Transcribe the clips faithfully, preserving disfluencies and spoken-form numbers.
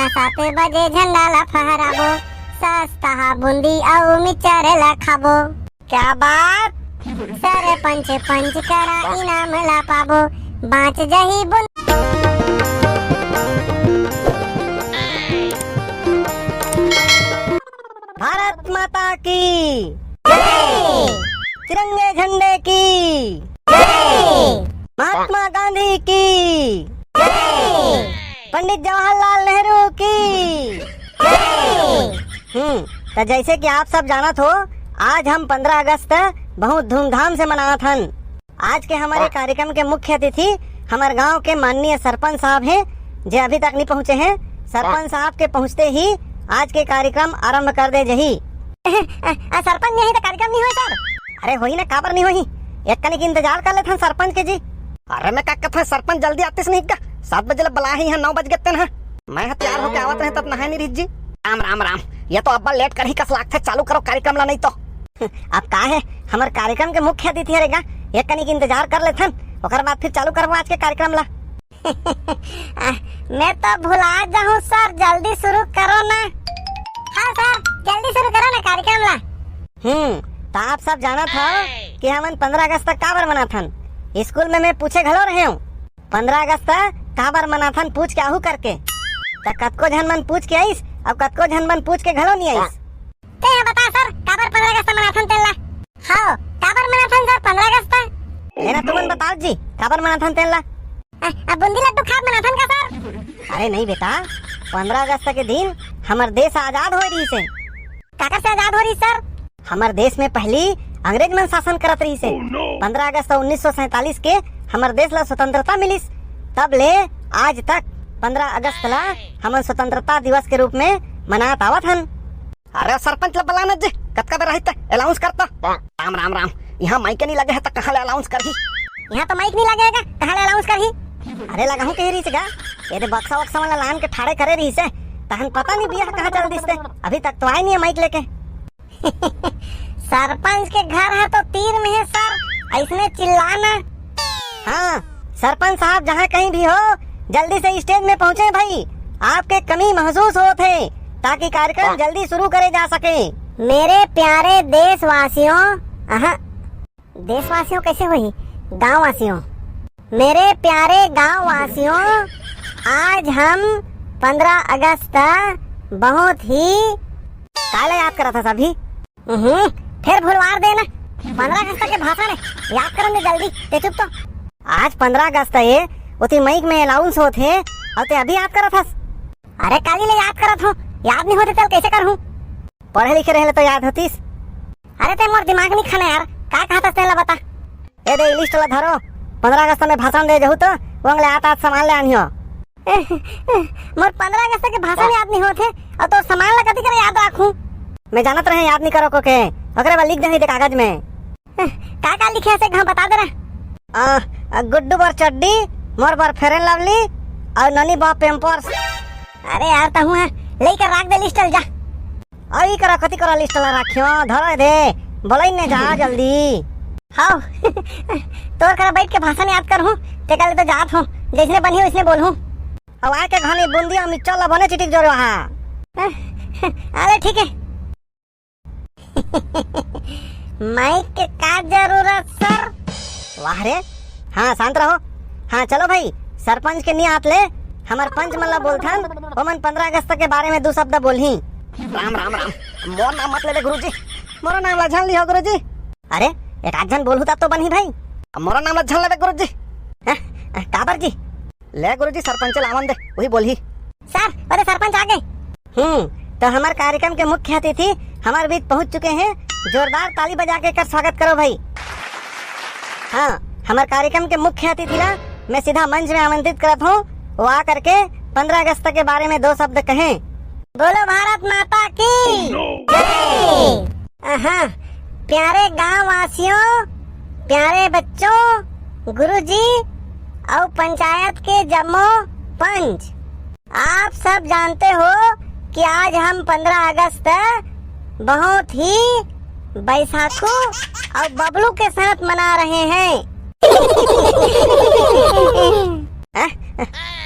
सात बजे झंडा ला फहराबो, सस्ता बूंदी अउ मिक्सचर ला खाबो। क्या बात? सरपंच पंच करा इनाम ला पाबो, बाँच जही बूंदी। भारत माता की जय। तिरंगे झंडे की जय। महात्मा गांधी की जय। पंडित जवाहरलाल नेहरू की जय। हम्म, तो जैसे कि आप सब जानत हो, आज हम पंद्रह अगस्त बहुत धूमधाम से मनावत हन। आज के हमारे कार्यक्रम के मुख्य अतिथि हमर गांव के माननीय सरपंच साहब हैं, जे अभी तक नहीं पहुंचे हैं। सरपंच साहब के पहुंचते ही आज के कार्यक्रम आरंभ कर दे जही। अ, अ, सरपंच नहीं तो कार्यक्रम नहीं होय सर? अरे होही ना, काबर नहीं होही? एक कनिक इंतजार कर लेथन सरपंच के जी। अरे मैं का कहत हूँ, सरपंच जल्दी आतिस नहीं का? सात बजे ले बला ही है, नौ बज गए तेन ह। मैं ह तैयार होके आवत रहे तब नहाय नहीं रहिस जी। राम राम राम, ये तो अब्बा लेट करही कस लागथे, चालू करो कार्यक्रम ला नहीं तो। अब का है, हमर कार्यक्रम के मुख्य अतिथि हरे गा, एक कनिक इंतजार कर लेथन, ओकर बाद फिर चालू करबो आज के कार्यक्रम ला। आ, मैं तो भुला जाहूँ सर, जल्दी शुरू करो ना। हाँ सर, जल्दी शुरू करो ना कार्यक्रम ला। हम्म, तो आप सब जानत हो कि हमन पंद्रह अगस्त तक काबर मनाथन? स्कूल में मैं पूछे घलो रहे हूँ, पंद्रह अगस्त काबर मनाथन पूछ के आहू करके। त कतको झन मन पूछ के आइस, अउ कतको झन मन पूछ के घलो नहीं आइस। ते ह बता सर, काबर पंद्रह अगस्त मनाथन तेन ला? हाँ, काबर मनाथन सर पंद्रह अगस्त? एला तुमन बताओ जी, काबर मनाथन तेन ला? अ, अ, बूंदी लड्डू खाब मनाथन का सर? अरे नहीं बेटा, पंद्रह अगस्त के दिन हमर देश आजाद होय रहिस हे। काकर से आजाद हो रहिस सर? हमर देश में पहली अंग्रेज मन शासन करत रहिस हे। पंद्रह अगस्त उन्नीस सौ सैंतालीस के हमर देश ला स्वतंत्रता मिलिस, तब ले आज तक पंद्रह अगस्त ला हमन स्वतंत्रता दिवस के रूप में मनात आवत हन। अरे सरपंच ला बला ना जी, कतका बेर रहित अलाउंस करता। राम राम राम, यहाँ माइक नहीं लगे है तो कहाँ ले अलाउंस करही? यहाँ तो माइक नहीं लगेगा, कहाँ ले अलाउंस करही? अरे लगाहूँ कही रहिस गा, ये दे बक्सा वक्सा वाला लान के ठाड़े करे रहिस हे, तहन पता नहीं बिया कहाँ चल दिस ते, अभी तक तो आए नहीं है माइक लेके। सरपंच के घर है तो तीर में है सर, ऐसने चिल्लाना। हाँ, सरपंच साहब जहाँ कहीं भी हो, जल्दी से स्टेज में पहुँचे भाई, आपके कमी महसूस होत हे, ताकि कार्यक्रम जल्दी शुरू करे जा सके। मेरे प्यारे देशवासियों, अहा, देशवासियों कैसे हुई, गांववासियों, मेरे प्यारे गांववासियों, आज हम पंद्रह अगस्त बहुत ही, काला याद करा था सभी। हम्म, फिर भुलवार देना। पंद्रह अगस्त के भाषण है, याद करन दे जल्दी, ते चुप तो। आज पंद्रह अगस्त है, ओती माइक में अलाउंस होत हे, अउ ते अभी याद करत हस? अरे काली ले याद करत हूँ, याद नहीं होते तेल कैसे कर हूँ? पढ़े लिखे रहे तो याद होतीस। अरे ते मोर दिमाग नहीं खाना यार, का कहत हस तेला बता। ए दे लिस्ट ला धरो, पंद्रह अगस्त में भाषण दे जहू तो, वंग ले आत आत सामान ले आनियो। मोर पंद्रह अगस्त के भाषण याद नहीं होत हे, अउ तोर सामान ला कति करे याद रखूं? मैं जानत रहे याद नहीं करो को के, ओकरे बर लिख देही दे कागज में। का का लिखे से घा बता दे रे। आ, आ, गुड्डू बर चड्डी, मोर बर फेयर एंड लवली, अउ ननी बर पैम्पर्स। अरे यार तहू है, लेकर रख दे लिस्ट ल जा। अउ ई करा कति करा लिस्ट ला राखियो, धरो दे, बोलाई ने जा जल्दी। हाव, तोर करा बैठ के भाषण याद करहूँ, ते काले तो जात हूँ, जैसने बनही वैसने बोलहूँ। अब आके घनी बूंदी अउ मिक्सचर ला बने चिटिक जोरो हा। अरे ठीक है। माइक के का जरूरत सर? वाह रे, हाँ शांत रहो। हाँ चलो भाई, सरपंच के नी आत ले, हमर पंच मन ला बोलथन, ओमन पंद्रह अगस्त के बारे में दू शब्द बोलही। राम राम राम, मोर नाम मत लेबे गुरुजी, मोरो नाम ला झन लिहो गुरुजी। अरे, एक आध झन बोलहू तब तो बनही भाई। मोरो नाम ला झन लेबे गुरुजी। हैं? काबर जी? ले गुरुजी, सरपंच ला आवन दे, वही बोलही। सर, अरे सरपंच आ गए। हम्म, तो हमर कार्यक्रम के मुख्य अतिथि हमर बीच पहुंच चुके हैं। जोरदार ताली बजा के कर स्वागत करो भाई। हाँ, हमर कार्यक्रम के मुख्य अतिथि ला मैं सीधा मंच में आमंत्रित करत हूँ, वो आ करके पंद्रह अगस्त के बारे में दो शब्द कहें। बोलो भारत माता की जय। अहा, प्यारे गांव वासियों, प्यारे बच्चों, गुरुजी और पंचायत के जम्मो पंच, आप सब जानते हो कि आज हम पंद्रह अगस्त बहुत ही बैसाखू और बबलू के साथ मना रहे हैं। हैं?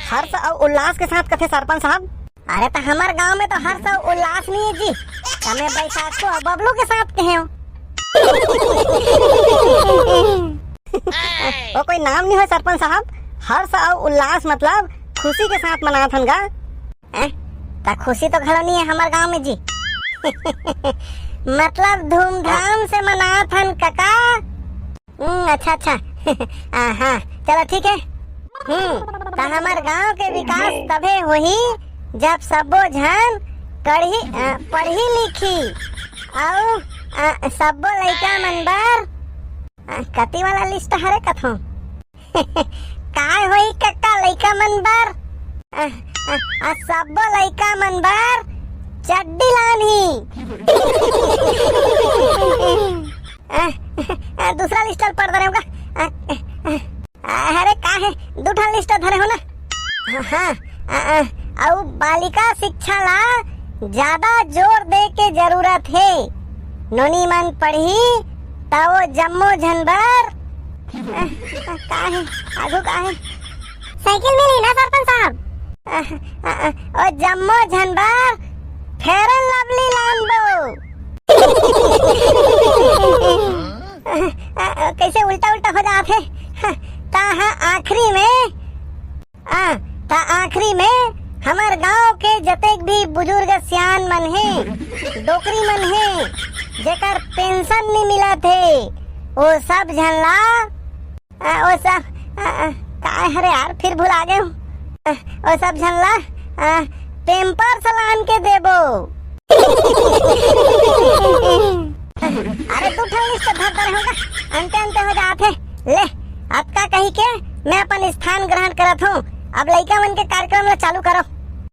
हर्ष और उल्लास के साथ कथे सरपंच साहब। अरे, त हमर गांव में तो हर्ष अउ उल्लास नहीं है जी। त मैं बैसाखू अउ बबलू के साथ कहे हूँ। वो कोई नाम नहीं हो सरपंच साहब, हर्ष अउ उल्लास मतलब खुशी के साथ मनात हन गा। हैं? त खुशी तो घलो नहीं है हमर गांव में जी। मतलब धूमधाम से मनात हन कका। हम्म, अच्छा, अच्छा। आ, हाँ, चलो ठीक है। हम्म, त हमर गांव के विकास तभे होही जब सब्बो झन कढ़ी, आ, पढ़ी लिखी अउ, आ, सब्बो लइका मन बर, आ, कति वाला लिस्ट हरे कथों? काय होही कक्का लइका मन बर? आ, आ, आ, सब्बो लइका मन बर चड्डी लानही। आ, आ, दूसरा लिस्ट पढ़ दे रहे होगा। आ, आ, आ, अरे का है, दू ठन लिस्ट धरे हो ना। हाँ, हाँ, आ, आ, अउ बालिका शिक्षा ला ज्यादा जोर दे के जरूरत हे। नोनी मन पढ़ही त वो जम्मो झन बर, आ, आ, का है, आगू का है? साइकिल मिली ना सरपंच साहब? आ, आ, आ, ओ जम्मो झन बर Fair and Lovely लानबो। आ, आ, कैसे उल्टा उल्टा हो जात हे। हाँ, त हाँ, आखिरी में, आ, त आखिरी में हमर गांव के जतेक भी बुजुर्ग सियान मन हे, डोकरी मन हे, जेकर पेंशन नहीं मिलत हे, वो सब झन ला, आ, वो सब, आ, आ, काय हरे यार, फिर भुला गए हूँ। आ, वो सब झन ला, आ, Pampers लान के देबो। अरे दू ठन लिस्ट धर धरे होगा, अंते अंते हो जात हे। ले, अतका कही के मैं अपन स्थान ग्रहण करत हूँ। अब लइका मन के कार्यक्रम ला चालू करो।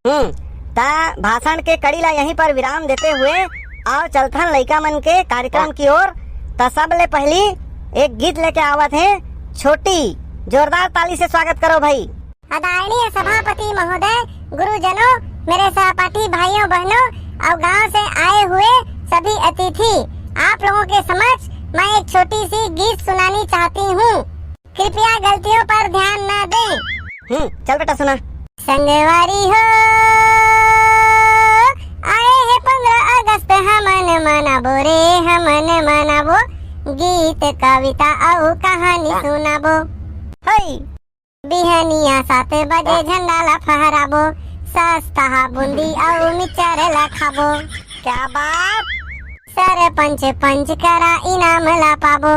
हम्म, त भाषण के कड़ी ला यहीं पर विराम देते हुए आओ चलथन लइका मन के कार्यक्रम की ओर। त सबले पहली एक गीत लेके आवत हे छोटी, जोरदार ताली से स्वागत करो भाई। आदरणीय सभापति महोदय, गुरुजनों, मेरे सहपाठी भाइयों बहनों और गांव से आए हुए सभी अतिथि, आप लोगों के समक्ष मैं एक छोटी सी गीत सुनानी चाहती हूँ। कृपया गलतियों पर ध्यान न दें। हम्म, चल बेटा सुना। संगवारी हो, आए हे पंद्रह अगस्त, हमन मनाबो रे, हमन मनाबो, गीत कविता अउ कहानी सुनाबो। हई। बिहनिया सात बजे झंडा ला फहराबो, सस्ता बूंदी अउ मिक्सचर ला खाबो। क्या बात। सरपंच पंच करा इनाम ला पाबो,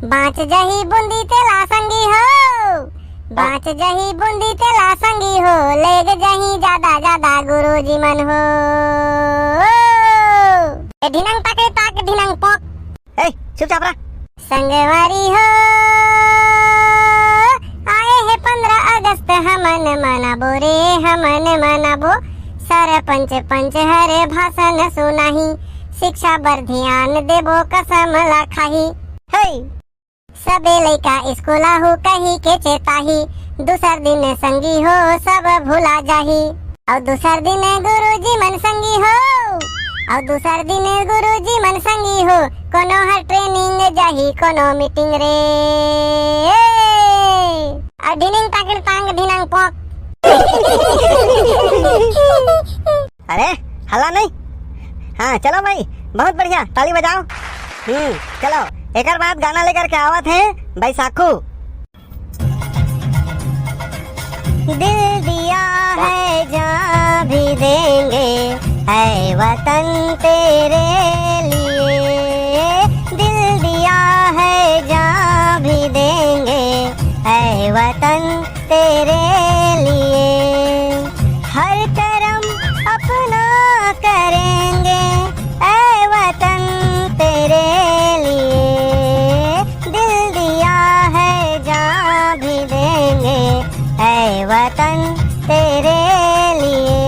बाँच जही बूंदी तेला संगी हो, बाँच जही बूंदी तेला संगी हो, लेग जही ज्यादा ज्यादा गुरुजी मन हो। ए ढिनंग ताके ताक ढिनंग पोक। ए, चुपचाप रह। संगवारी हो, आए हे पंद्रह अगस्त, हमन मनाबो रे, हमन मनाबो। सरपंच पंच हर भाषण सुनाही, शिक्षा बर ध्यान देबो, कसम ला खाही। हे! सबे लइका स्कूल आहू कही के चेताही, दूसर दिन संगी हो सब भुला जाही। अउ दूसर दिन गुरुजी मन संगी हो, अउ दूसर दिन गुरुजी मन संगी हो, कोनो हर ट्रेनिंग जाही, कोनो मीटिंग रे। अउ ढिनिंग ताकिन तांग ढिनंग पोंक। अरे, हल्ला नहीं। हाँ, चलो भाई, बहुत बढ़िया, ताली बजाओ। हम्म, चलो, एकर बाद गाना लेकर के आवत हे बैसाखू। दिल दिया है जान भी देंगे, ऐ वतन तेरे लिए। दिल दिया है जान भी देंगे, ऐ वतन तेरे लिए। हर करम अपना करेंगे, ऐ वतन तेरे लिए। दिल दिया है जान भी देंगे, ऐ वतन तेरे लिए।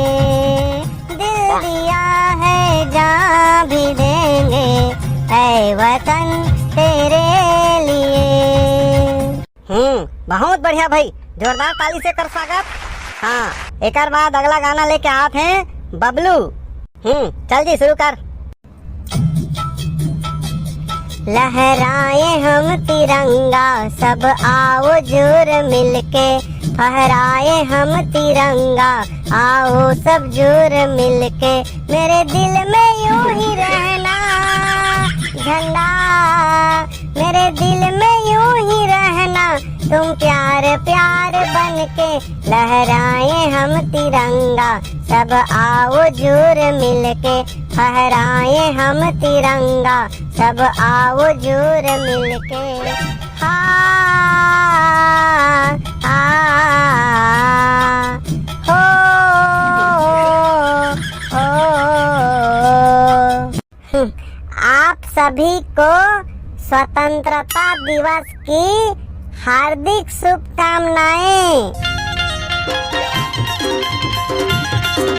दिल दिया है जान भी देंगे, ऐ वतन तेरे लिए। हम्म, बहुत बढ़िया भाई, जोरदार ताली से कर स्वागत। हाँ, एकर बाद अगला गाना लेके आत हे बबलू। हम्म, चल जी, शुरू कर। लहराए हम तिरंगा, सब आओ जोर मिलके, फहराए हम तिरंगा, आओ सब जोर मिलके। मेरे दिल में यूं ही रहना झंडा, मेरे दिल में यूं ही रहना तुम, प्यार प्यार बन के। लहराए हम तिरंगा, सब आओ जोर मिलके, फहराए हम तिरंगा, सब आओ जोर मिलके। हाँ, हाँ, हो, हो। आप सभी को स्वतंत्रता दिवस की हार्दिक शुभकामनाएं।